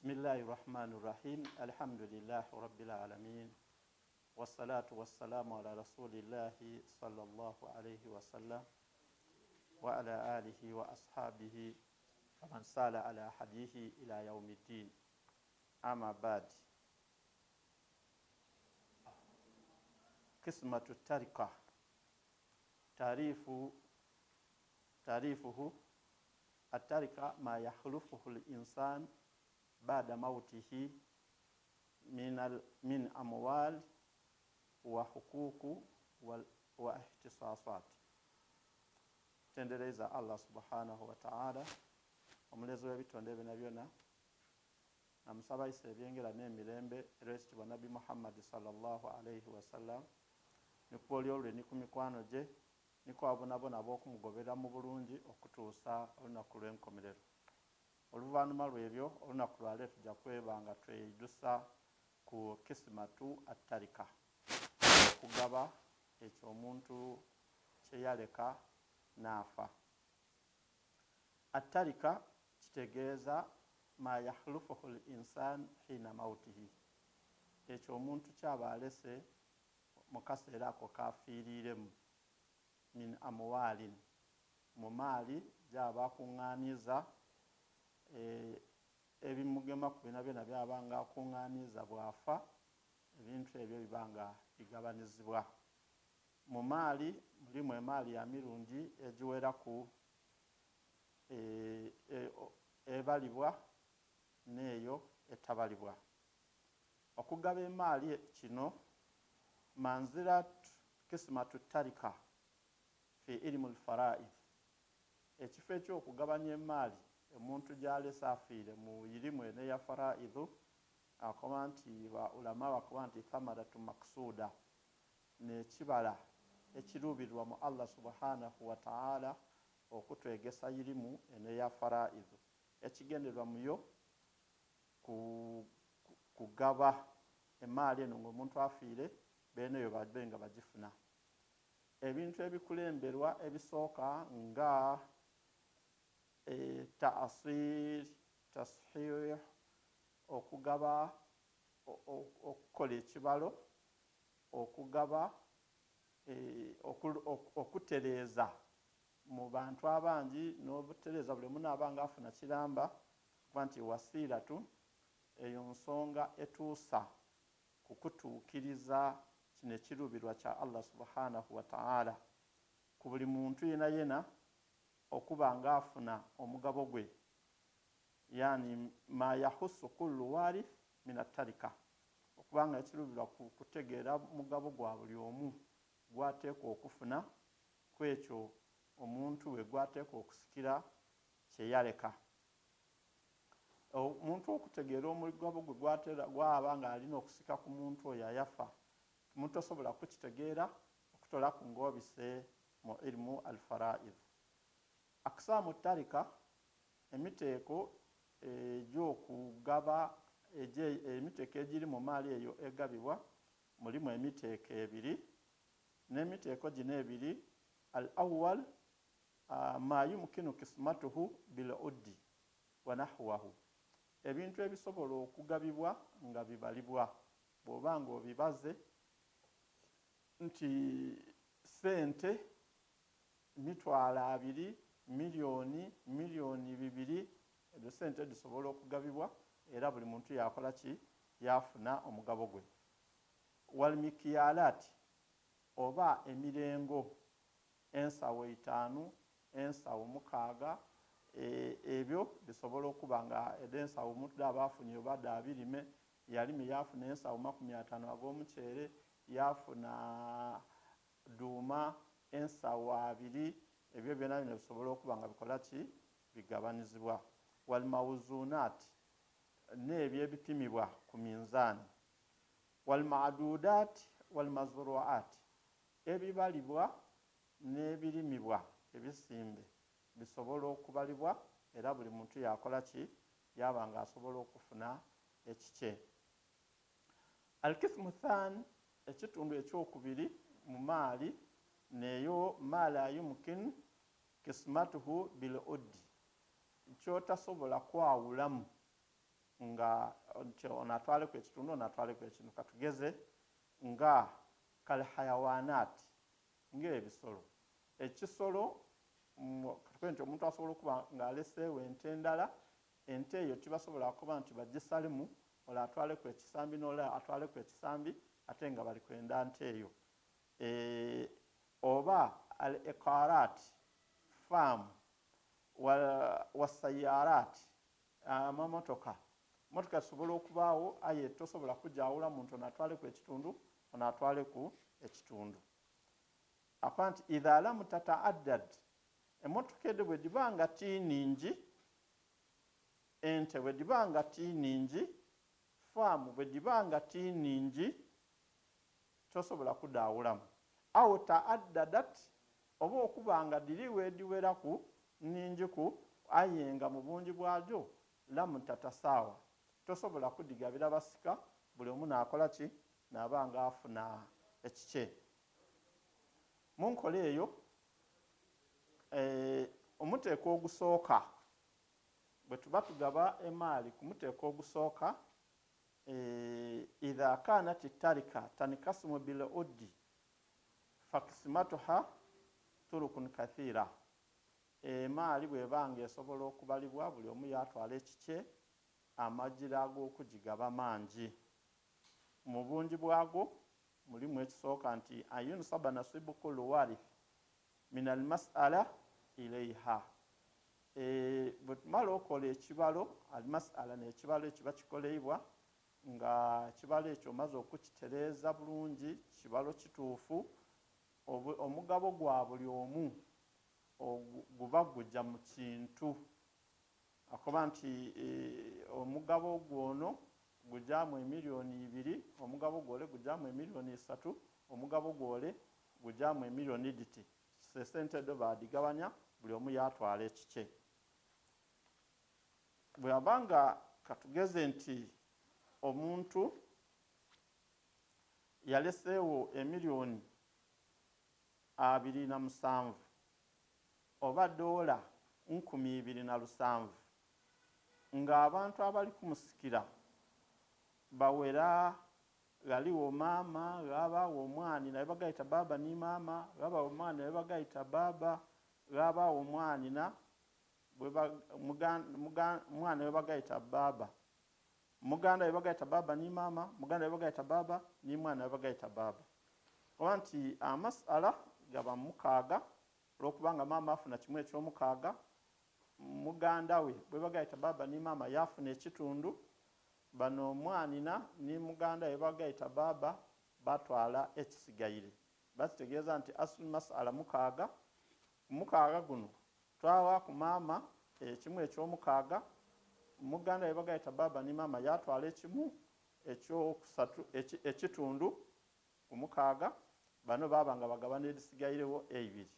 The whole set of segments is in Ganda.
Bismillahi rahmani rahim alhamdulillahi rabbil alamin wassalatu wassalamu ala rasulillahi sallallahu alayhi wasallam wa ala alihi wa ashabihi waman sala ala hadihi ila yaumi ddin ama bad. Kismatu tarika taarifu taarifuhu atarika ma yakhlufuhu linsan bada mautihi min amwal wa huququ wa ihtisasat. Tendereza Allah subhanahu wa ta'ala, omulezi w'ebitonde byonna byonna, namusaba ayise ebyengera n'emirembe era ekitibwa Nabbi Muhammadi sallallahu alaihi wasallam, nikuba oli olwe ni ku mikwano gye niko abonabona ab'okumugoberera mu bulungi okutuusa olunaku lw'enkomerero. Oluvannyuma lw'ebyo, olunaku lwaleero tujja kweba nga tweidusa ku kisimatu attarika, okugaba ekyo omuntu kye yaleka n'afa. Attarika kitegeeza ma yakhlufuhu l insan hina mautihi, ekyo omuntu kyaba alese mu kaseera ako kafiiriiremu, min amwalin, mu maali gyaba akuŋŋaaniza, ebimugemaku byonabyona byaba nga akuŋŋaaniza bw'afa, ebintu ebyo biba nga bigabanizibwa. Mu maali mulimu emaali ya mirundi egiweraku, ebalibwa n'eyo etabalibwa. Okugaba emaali kino manzilat kismatu tarika fi ilimu lfaraid, ekifo eky'okugabanya emaali omuntu gy'alese afiire mu irimu eno eya faraidhu, akoba nti ba ulama bakoba nti thamaratu maksuda, n'ekibala ekiruubirirwa mu Allah subhanahu wa ta'ala okutwegesa irimu eno eya faraidhu. Ekigendererwa muyo kugaba emaali eno ng'omuntu afiire, beeneyo babe nga bagifuna. Ebintu ebikulemberwa ebisooka nga ta'asir, tashih, okugaba, okukola ekibalo, okugaba, okutereeza mu bantu abangi n'obutereeza buli omu naaba nga afuna kiramba, kuba nti wasiiratu eyo nsonga etuusa kukutuukiriza kino ekiruubirwa kya Allah subhanahu wa ta'ala ku buli muntu yena yena okuba ng'afuna omugabo gwe, yani ma yahusu kullu warith min attarika, okuba nga ekiruubirwa kutegeera mugabo gwa buli omu gwateekwa okufuna ku ekyo omuntu we gwateekwa okusikira kye yaleka. Omuntu okutegeera omugabo gwe gwaba ng'alina okusika ku muntu oyo ayafa, omuntu tosobola kukitegeera okutolaku ng'obise mu ilimu alfaraidh. Aksaamu tarika, emiteeko egy'okugaba, emiteeko egiri mu maali eyo egabibwa, mulimu emiteeko ebiri, n'emiteeko gino ebiri, al awwal ma yumkinu kismatuhu bil uddi wa nahwahu, ebintu ebisobola okugabibwa nga bibalibwa, bw'oba ng'obibaze nti sente 20,000, miliyoni, 2 miliyoni, ezo sente zisobola okugabibwa era buli muntu yakola ki, yafuna omugabo gwe. Walmikiyalat, oba emirengo, ensawo 5, ensawo 6, ebyo bisobola okuba nga ed'ensawo omuntu dhaba afunye oba dha birime, yalime yafuna ensawo 50 ag'omuceere, yafuna duuma ensawo 20, ebyo byona bino bisobola okuba nga bikola ki, bigabanizibwa. Walmawuzunat, n'ebyo ebipimibwa ku minzaani. Walmadudat walmazruat, ebibalibwa n'ebirimibwa, ebisimbe bisobola okubalibwa era buli muntu yakola ki, yaba nga asobola okufuna ekikye. Alkithmu than, ekitundu ekyokubiri mu maali neyo ma la yumkin kismatuhu bil uddi, kyotasobola kwawulamu nga Nga nti ono atwaleku ekitundu, ono atwaleku ekintu. Katugeze nga kalhayawanat, ng'ebisolo. Ekisolo, katukobe nti omuntu asobola okuba ng'aleseewo ente endala, ente eyo tibasobola kuba nti bagisalemu, ole atwaleku ekisambi n'ole atwaleku ekisambi, ate nga bali kwenda nte eyo. Oba al iqarat, faamu, wasayarat, amamotoka. Motoka zisobola okubaawo, aye tosobola kugyawula muntu ono atwaleku ekitundu, ono atwaleku ekitundu. Akoba nti idha lam tataaddad, emotoka edho bwe dhiba nga ti nhingi, ente bwe dhiba nga ti nhingi, faamu bwe dhiba nga ti nhingi, tosobola kudhaawulamu. Au taaddadat, oba okuba nga dhirigho edhiweraku nhingiku, aye nga mu bungi bwadho lam tatasaawa, tosobola kudhigabira basika, buli omu naakola ki? Naaba nga afuna ekikye. Mu nkola eyo, omuteeko ogusooka, bwe tuba tugaba emaali ku muteeko ogusooka, idha kanat tarika tankasimu bil uddi fakisimatuha turukun kathira. Emaali bw'eba nga esobola okubalibwa buli omu yaatwala ekikye, amagira ag'okugigaba mangi. Mu bungi bwago mulimu ekisooka nti an yunsaba nasibu kullu warith min al mas'ala ilaiha. Bwe tumala okola ekibalo, al mas'ala n'ekibalo ekiba kikoleibwa, nga ekibalo ekyo omaze okukitereeza bulungi, kibalo kituufu, omugabo gwa buli omu guba guja mu kintu. Akoba nti omugabo gwono gujaamu emilioni ibiri, omugabo gwole gujaamu emilioni isatu, omugabo gwole gujaamu emilioni dhiti. Esente edho baadhigabanya, buli omu yaatwala ekikye. Bw'aba nga katugeze nti omuntu yaleseegho emilioni 27 oba doola 27,000, ng'abantu abali kumusikira bawera, ghaligho maama, ghabagho omwanhina be bagaita baaba ni maama, ghabagho omwanhina be bagaita baaba, ghabagho omwanhina mwana we bagaita baaba, muganda we bagaita baaba ni maama, muganda we bagaita baaba ni mwana we bagaita baaba. Oba nti amasala gaba mukaaga, olw'okubanga maama afuna kimu eky'omukaaga, muganda we bwe bagaita baaba ni maama yaafuna ekitundu, bano mwanhina ni muganda we bagaita baaba batwala ekisigaire. Bakitegeeza nti aslu masala mukaaga, ku mukaaga guno twawaaku maama ekimu eky'omukaaga, muganda we bagaita baaba ni maama yaatwala ekimu ekyokusatu, ekitundu ku mukaaga, bano baaba nga bagabana edhisigairegho eibiri.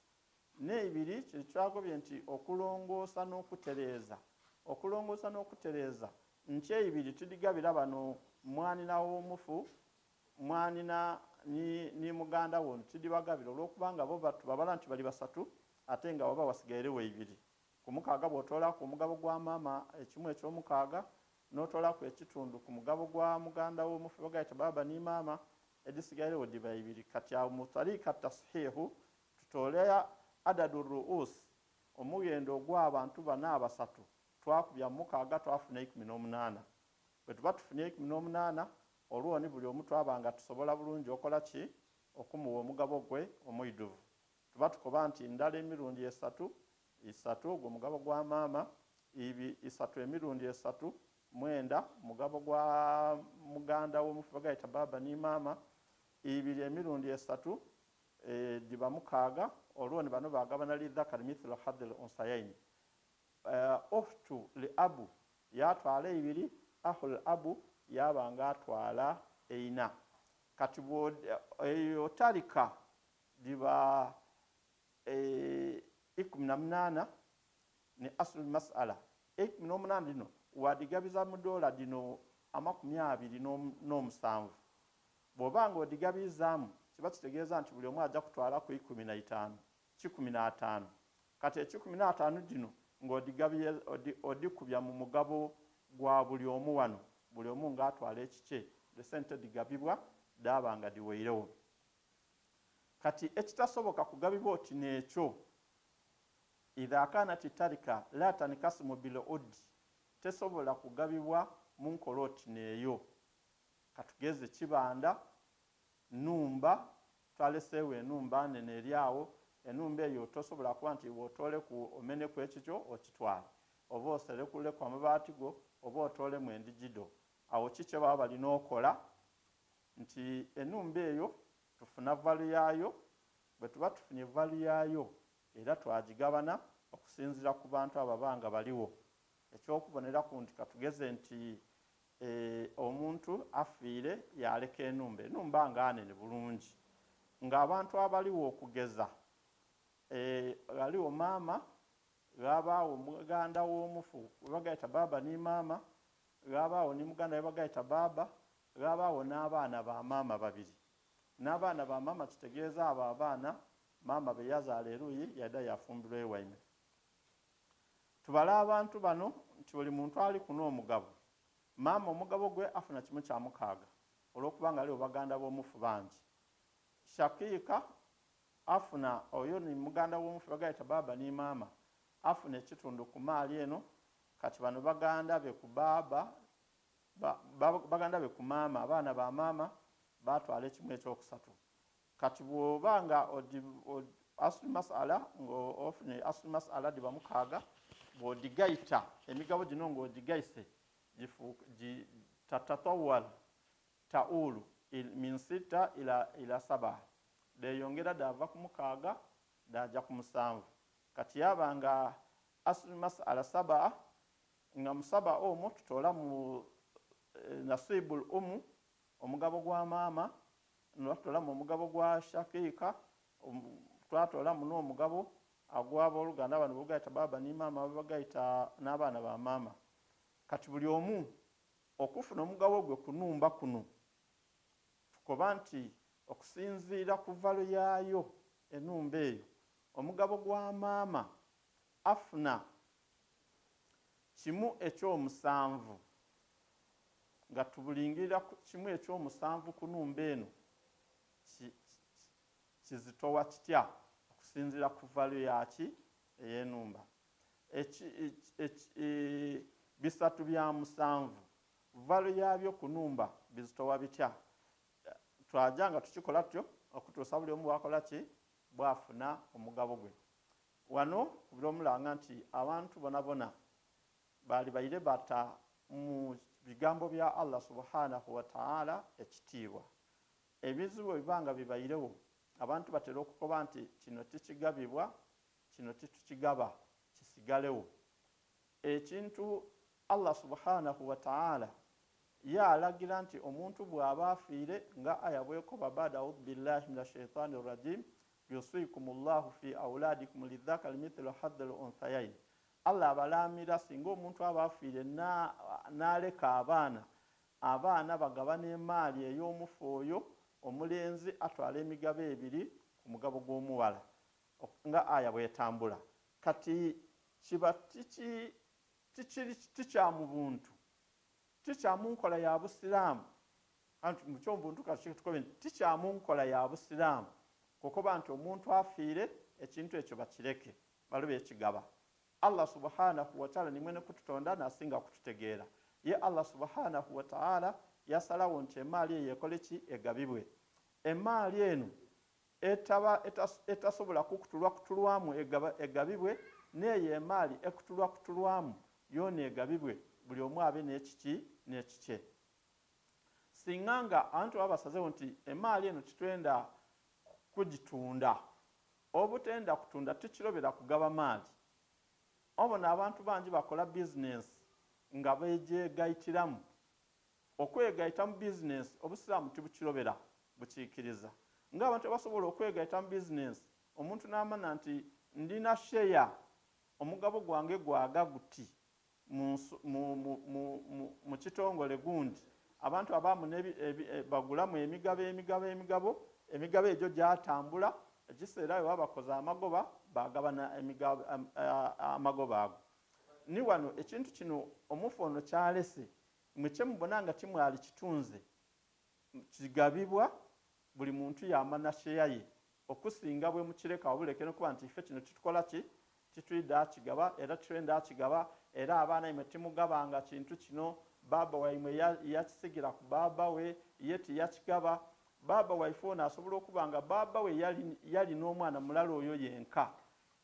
N'eibiri kiri kyagobye nti okulongoosa n'okutereeza, okulongoosa n'okutereeza nti eibiri tidhigabira bano mwanhina w'omufu, mwanhina ni muganda we ono tidhibagabira olw'okubanga bo tubabala nti bali basatu ate nga waba wasigairegho eibiri. Ku mukaaga bw'otoolaku omugabo gwa maama ekimu eky'omukaaga, n'otoolaku ekitundu ku mugabo gwa muganda w'omufu bagaita baaba ni maama, edhisigairegho dhiba ibiri. Kati agho mu tariika tashiihu tutoole adadu ru'uus, omughendo ogw'abantu bano abasatu, twakubya mu mukaaga twafuna 18. Bwe tuba tufunye 18, olwo ni buli omu twaba nga tusobola bulungi okola ki? Okumuwa omugabo gwe omwidhuvu. Tuba tukoba nti ndala emirundi esatu, isatu ogwo mugabo gwa maama, isatu emirundi esatu, mwenda, mugabo gwa muganda w'omufu bagaita baaba ni maama, ibiri emirundi esatu, dhiba mukaaga, olwo ni bano baagabana lidhakari mithlu hadhil unsayaini. Ukhtu li abu yaatwala eibiri, akhul abu yaaba nga atwala eina. Kati eyo tarika dhiba 18 ni aslul mas'ala. 18 dhino wadhigabiza mu doola dhino 27. Bw'oba nga odhigabizaamu kiba kitegeeza nti buli omu aja kutwalaku 15, 15. Kati 15 dhino nga odhikubya mu mugabo gwa buli omu wano. Buli omu ng'atwala ekikye, esente dhigabibwa dhaaba nga dhiweiregho. Kati ekitasoboka kugabibwa oti n'ekyo, idha kanat tarika la tankasimu bil uddi, tesobola kugabibwa mu nkola oti n'eyo. Katugeze kibanda, nhumba, twaleseegho enhumba nene eri agho, enhumba eyo tosobola kuba nti iwe otooleku omeneku ekikyo okitwale, oba oserekuleku amabaati go, oba otoolemu endhigi dho. Agho ki kye baba bali n'okola? Nti enhumba eyo tufuna value yaayo, bwe tuba tufunye value yaayo era twagigabana okusinziira ku bantu ababa nga baligho. Eky'okuboneraku nti katugeze nti omuntu afiire yaaleka enhumba, enhumba nga nene bulungi, nga abantu abaligho okugeza ghaligho maama, ghabagho muganda w'omufu gwebagaita baaba ni maama, ghabagho ni muganda we bagaita baaba, ghabagho n'abaana ba maama babiri. N'abaana ba maama kitegeeza abo abaana maama be yazaala eruuyi yaidha yafumbirwa ewaimwe. Tubale abantu bano nti buli muntu aliku n'omugabo. Maama omugabo gwe afuna kimu kya mukaaga olw'okuba nga ghaligho baganda b'omufu bangi. Shakiika afuna, oyo ni muganda w'omufu bagaita baaba ni maama, afuna ekitundu ku maali eno. Kati bano baganda be ku baaba, baganda be ku maama, abaana ba maama baatwala ekimu ekyokusatu. Kati bw'oba nga aslu masala nga ofunye aslu masala dhiba mukaaga, bw'odhigaita emigabo gino ng'ogigaise tatatawal taulu min sita ila saba, dheyongera dhaava ku mukaaga dhaaja ku musanvu. Kati yaba nga aslu masala saba, nga mu saba omwo tutoola mu nasibul umu, omugabo gwa maama, twatoolamu omugabo gwa shakiika, twatoolamu n'omugabo agw'abooluganda bano bogaita baaba ni maama, babagaita n'abaana ba maama. Kati buli omu okufuna omugabo gwe ku nhumba kuno, tukoba nti okusinziira ku valo yaayo enhumba eyo, omugabo gwa maama afuna kimu ekyomusanvu, nga tubulingirira kimu ekyomusanvu ku nhumba eno kizitowa kitya okusinziira ku valo yaki ey'enhumba. Bisatu bya musanvu valo yabyo ku nhumba bizitowa bitya. Twaja nga tukikola tutyo okutuusa buli omu bwakola ki, bwafuna omugabo gwe. Wano kubira omulanga nti abantu bonabona baali baire bata mu bigambo bya Allah subhanahu wa ta'ala ekitiibwa. Ebizibu bwe biba nga bibairewo, abantu batera okukoba nti kino tikigabibwa, kino titukigaba, kisigalewo. Ekintu Allah subhanahu wa ta'ala yalagira nti omuntu bw'aba afiire, nga aya bwekoba bada audhu billahi minash shaitani rrajim, yusikumullahu fi auladikum lidhakari mithlu hadhil unthayain. Allah abalaamira singa omuntu aba afiire n'aleka abaana, abaana bagabana emaali ey'omufu oyo, omulenzi atwala emigabo ebiri ku mugabo gw'omuwala, nga aya bwetambula. Kati kiba tikya mu buntu, tikya mu nkola ya busiraamu. Anti mu ky'obuntu kati tukobe nti tikya mu nkola ya busiraamu kukoba nti omuntu afiire ekintu ekyo bakireke balobe ekigaba. Allah subhanahu wa ta'ala ni mwene kututonda n'asinga kututegeera. Ye Allah subhanahu wa ta'ala yasalawo nti emaali eyo ekole ki, egabibwe. Emaali eno etasobola kukutulwa kutulwamu egabibwe, n'eyo emaali ekutulwa kutulwamu yoona egabibwe, buli omu abe n'ekiki n'ekikye. Singa nga abantu baba basazeewo nti emaali eno titwenda kugitunda, obutenda kutunda tikirobera kugaba maali. Obona abantu bangi bakola bizinensi nga beegyegaitiramu. Okwegaita mu bizinensi obusiraamu tibukirobera, bukiikiriza. Ng'abantu abasobola okwegaita mu bizinensi, omuntu n'amanya nti ndina sheya, omugabo gwange gwaga guti mu kitongole gundi. Abantu abaamu bagulamu emigabo, emigabo, emigabo, emigabo egyo gyatambula, ekiseera bwe baba bakoze amagoba bagabana amagoba ago. Ni wano ekintu kino omufu ono kyalese Imwe kye mubona nga timwali kitunze kigabibwa buli muntu yaamanya sheya ye okusinga bwe mukireka obuleke nokuba nti ife kino titukola ki titwidha kigaba era titwenda kigaba era abaana imwe timugabanga kintu kino baaba waimwe yakisigira ku baaba we ye tiyakigaba. Baaba waife ono asobola okuba nga baaba we yali n'omwana mulala oyo yenka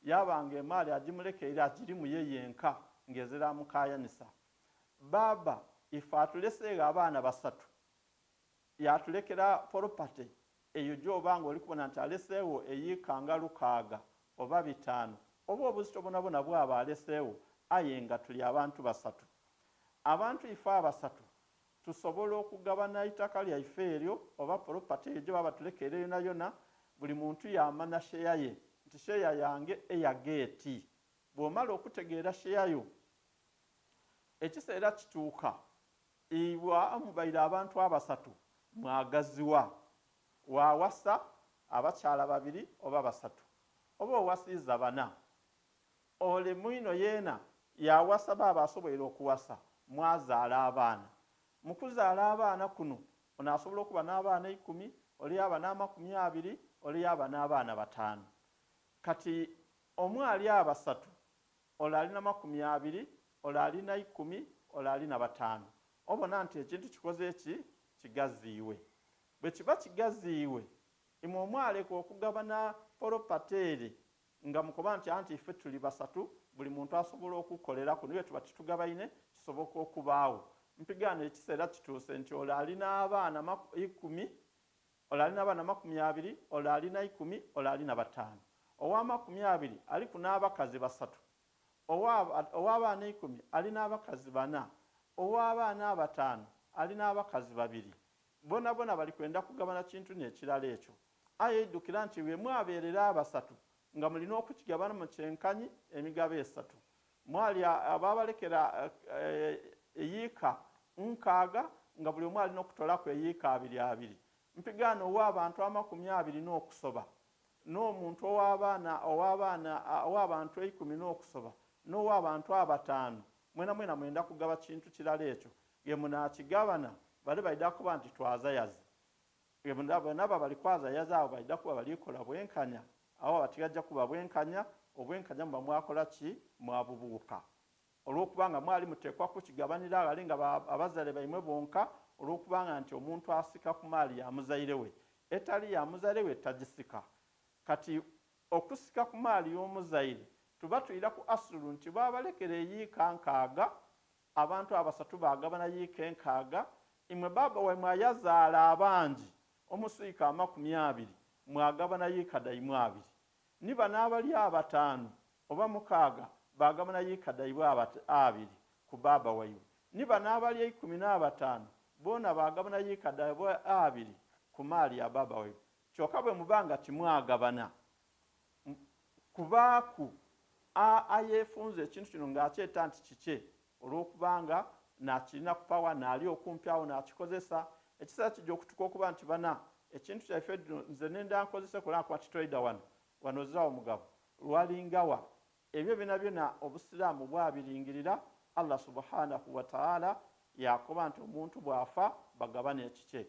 yabanga emaali agimulekeire agirimu ye yenka ng'ezira amukayanisa. Baaba ife atuleseegho abaana basatu yatulekera poropate eyo gy'oba nga oli kubona nti aleseewo eyiika nga 6 oba 5 oba obuzito bwonabwona bwaba aleseewo, aye nga tuli abantu basatu. Abantu ife abasatu tusobola okugabana eitaka lyaife eryo oba poropate eyo gye baba tulekeire yona yona, buli muntu yamanya sheya ye nti sheya yange eya geeti. Bw'omala okutegeera sheya yo, ekiseera kituuka iwe mubaire abantu abasatu mwagaziwa, wawasa abakyala 2 oba 3 oba owasiiza 4, ole mwino yeena yawasa baaba asoboire okuwasa, mwazaala abaana. Mu kuzaala abaana kuno ono asobola okuba n'abaana 10, ole yaba n'ama20, ole yaba n'abaana 5. Kati omwali abasatu, ole alina 20, ole alina 10, ole alina 5. Obona nti ekintu kikoze eki kigaziiwe. Bwe kiba kigaziiwe, imwe omwaleka okugabana poropateere nga mukoba nti anti ife tuli basatu, buli muntu asobola okukolera kuno bwe tuba titugabaine kisoboka okubaawo. Mpigaano ekiseera kituuse nti ole alina abaana 10, ole alina abaana 20, ole alina 10, ole alina 5. Owa20 aliku n'abakazi 3, ow'abaana 10 alina abakazi 4, ow'abaana 5 alina abakazi 2. Bona bona bali kwenda kugabana kintu n'ekirala ekyo. Aye idukira nti bwe mwabeerera abasatu nga mulina okukigabana mu kyenkanyi emigabo 3. Mwali ababalekera eyiika 6 nga buli omu alina okutolaku eyiika 2 2. Mpigaano ow'abantu 20 n'okusoba, n'omuntu ow'abantu 10 n'okusoba, n'ow'abantu 5, mwena mwena mwenda kugaba kintu kirala ekyo. Ge munaakigabana bale baida kuba nti twazayaze. Ge munaba bali kwazayaza abo baida kuba balikola bwenkanya, abo abatigajja kuba bwenkanya, obwenkanya muba mwakola ki mwabubuuka. Olw'okubanga mwali muteekwa kukigabanira aghali nga abazaire baimwe bonka, olw'okubanga nti omuntu asika ku maali ya muzaire we, etali ya muzaire we tagisika. Kati okusika ku maali y'omuzaire tuba twira ku asulu nti baabalekera eyiika 6, abantu abasatu baagabana yiika 6, imwe baaba waimwe ayazaala abangi omusiika 20 mwagabana yiika daimwe 2. Ni bano abali 5 oba 6 baagabana yiika daibwe 2 ku baaba waibwe. Ni bano abali 15 boona baagabana yiika daibwe 2 ku maali ya baaba waibwe. Kyokka bwe mubanga timwagabana, kubaaku ayeefunza ekintu kino ng'akyeta nti kikye olw'okubanga n'akirina kupawa n'ali okumpi awo n'akikozesa. Ekiseera kijja okutuuka okuba nti bana ekintu kyaife nze nenda nkozese kulaba kuba titoida wano wano ozirawo mugabo lwalingawa. Ebyo byona byona obusiraamu bwabiringirira. Allah subhanahu wa ta'ala yakoba nti omuntu bw'afa bagabane ekikye.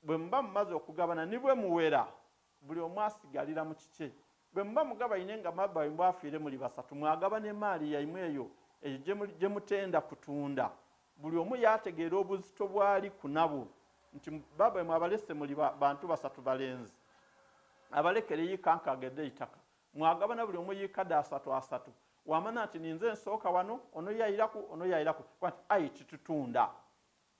Bwe muba mumaze okugabana ni bwe muwera buli omu asigalira mu kikye. Bwe muba mugabaine nga mabba bwafiire muli basatu, mwagabana emaali yaimwe eyo eyo gye mutenda kutunda. Buli omu yategeera obuzito bwali ku nabwo nti baba mwabalese muli bantu basatu balenzi, abalekere yiika 6 edh'eitaka, mwagabana buli omu yiika dha 3 3. Wamanya nti ninze nsooka wano, ono yairaku, ono yairaku, kuba nti ayi titutunda.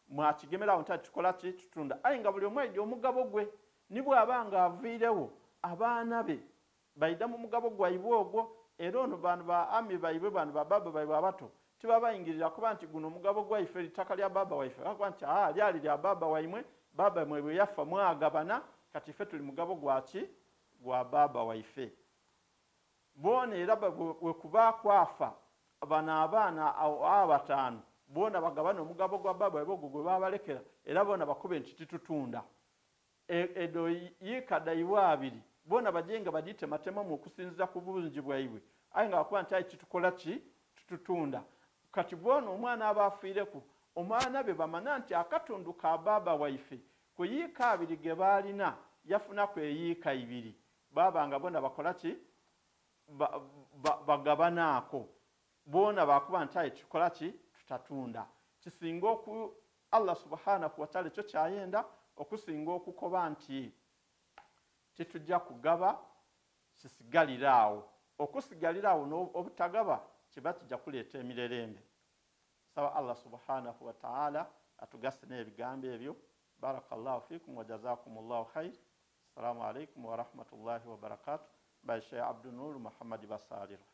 Mwakigemerawo nti tukola ki tutunda, aye nga buli omu aidya omugabo gwe. Ni bw'aba nga aviirewo abaana be baida mu mugabo gwaibwe ogwo, era ono bano ba ami baibwe bano ba baba baibwe abato tibabayingirira kuba nti guno omugabo gwaife litaka lya baba waife, akuba nti lyali lya baba waimwe, baba mwe bwe yafa mwagabana, kati ife tuli mugabo gwaki gwa baba waife. Boona era bwe kuba kwafa bano abaana 5 boona bagabana omugabo gwa baba waibwe ogwo gwe babalekera, era boona bakube nti titutunda. Edo yiika daibwe 2 boona baje nga baditematemamu okusinziira ku bungi bwaibwe, aye nga bakuba nti ayi titukola ki tututunda. Kati boona omwana aba afiireku Omwana be bamanya nti akatundu ka baaba waife ku yiika abiri ge baalina yafunaku eyiika ibiri, baaba nga bona bakola ki? Ba, ba, bagabanaako. Boona baakuba nti aye tukola ki? Tutatunda. Kisinga oku Allah subhanahu wataala ekyo kyayenda okusinga okukoba nti titujja kugaba kisigalire awo. Okusigalira awo n'obutagaba kiba kija kuleeta emirerembe. Nsaba Allah subhanahu wataala atugase n'ebigambo ebyo. Barakallahu fikum wa jazakumullahu khair. Assalamu alaikum warahmatullahi wabarakatuh. By Sheikh Abdunur Muhammad Basalirwa.